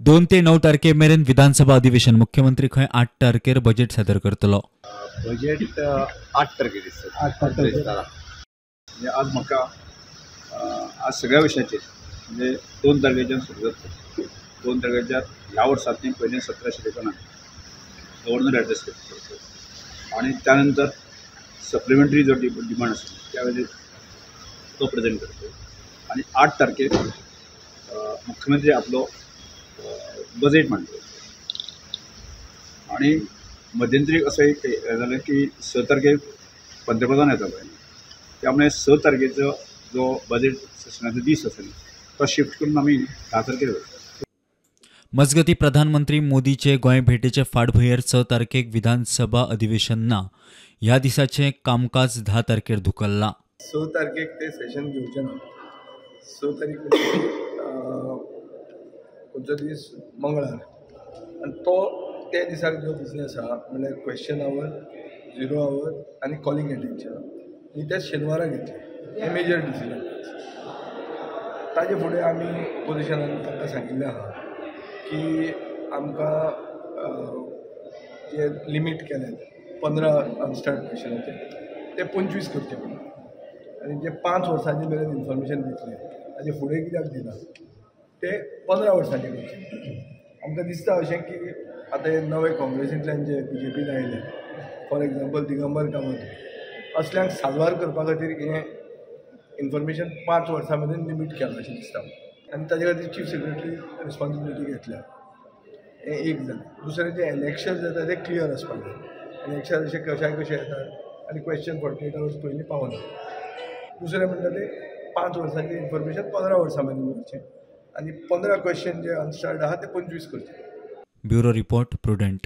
2 ते 9 तारखे मेरेन विधानसभा अधिवेशन. मुख्यमंत्री खंय 8 तारखेर बजेट सादर करतलो. बजेट 8 तारखेर दिसता. 8 तारखेर म्हणजे आज म्हाका आज सगळ्या विशयाचेर म्हणजे 2 तारखेच्यान सुरू जाता. 2 तारखेच्या ह्या वर्सांतली पयलीं 17 शिलेखनां गव्हर्नर एड्रेस करता आनी त्यानंतर सप्लिमेंटरी जो डिमांड आसा त्यावेळेर तो प्रेजेंट करता आनी 8 तारखेर मुख्यमंत्री आपलो बजेट मांडलो. आनी मध्यंतरी अशें एक जालें की 6 तारखेर पंतप्रधान येता पळय, त्यामुळे 6 तारखेचो जो बजेट सेशनाचो दीस आसा तो शिफ्ट करून आमी 10 तारखेर वता. मजगती प्रधानमंत्री मोदीचे गोंय भेटेचे फाटभुंयेर 6 तारखेक विधानसभा अधिवेशन ना. ह्या दिसाचें कामकाज 10 तारखेर धुकल्लां. 6 तारखेक ते सेशन घेवचें ना. 6 तारीख खंयचो दीस मंगळार आनी तो त्या दिसाक जो बिजनेस आहा म्हणल्यार क्वेश्चन our, 0 our आनी कॉलिंग एटेन्शन आनी ते शेनवारा घेतले. हें मेजर डिसिजन. ताजे फुडें आमी ऑपोजिशनान तांकां सांगिल्लें आहा की आमकां जे लिमीट केलें 15 अनस्टार्ट क्वेश्चनाचे ते 25 करचे म्हणून आनी जे 5 वर्सांचे मेरेन इन्फॉर्मेशन दितले ताजे फुडें कित्याक दिना ते 15 वर्सांचे करचे. आमकां दिसता अशें की आतां हे नवे काँग्रेसींतल्यान जे बीजेपीन आयले, फॉर एग्जाम्पल दिगंबर कामत, असल्यांक साल्वार करपा खातीर हें इन्फॉर्मेशन 5 वर्सां मेरेन लिमीट केलां अशें दिसता आनी ताजे खातीर चीफ सेक्रेटरी रिस्पॉन्सिबिलिटी घेतल्या. हें एक जालें. दुसरें जे एनॅक्शर जाता ते क्लियर आसपाक जाय. एनॅक्शर अशें कशाय कशें येतात आनी क्वेश्चन 48 आवर्स पयलीं पावना. दुसरें म्हणटा ते 5 वर्सांचें इन्फॉर्मेशन 15 वर्सां मेरेन करचें आनी 15 क्वेश्चन जे अनस्टार्ड आहा ते 25 करचे. Bureau report, Prudent.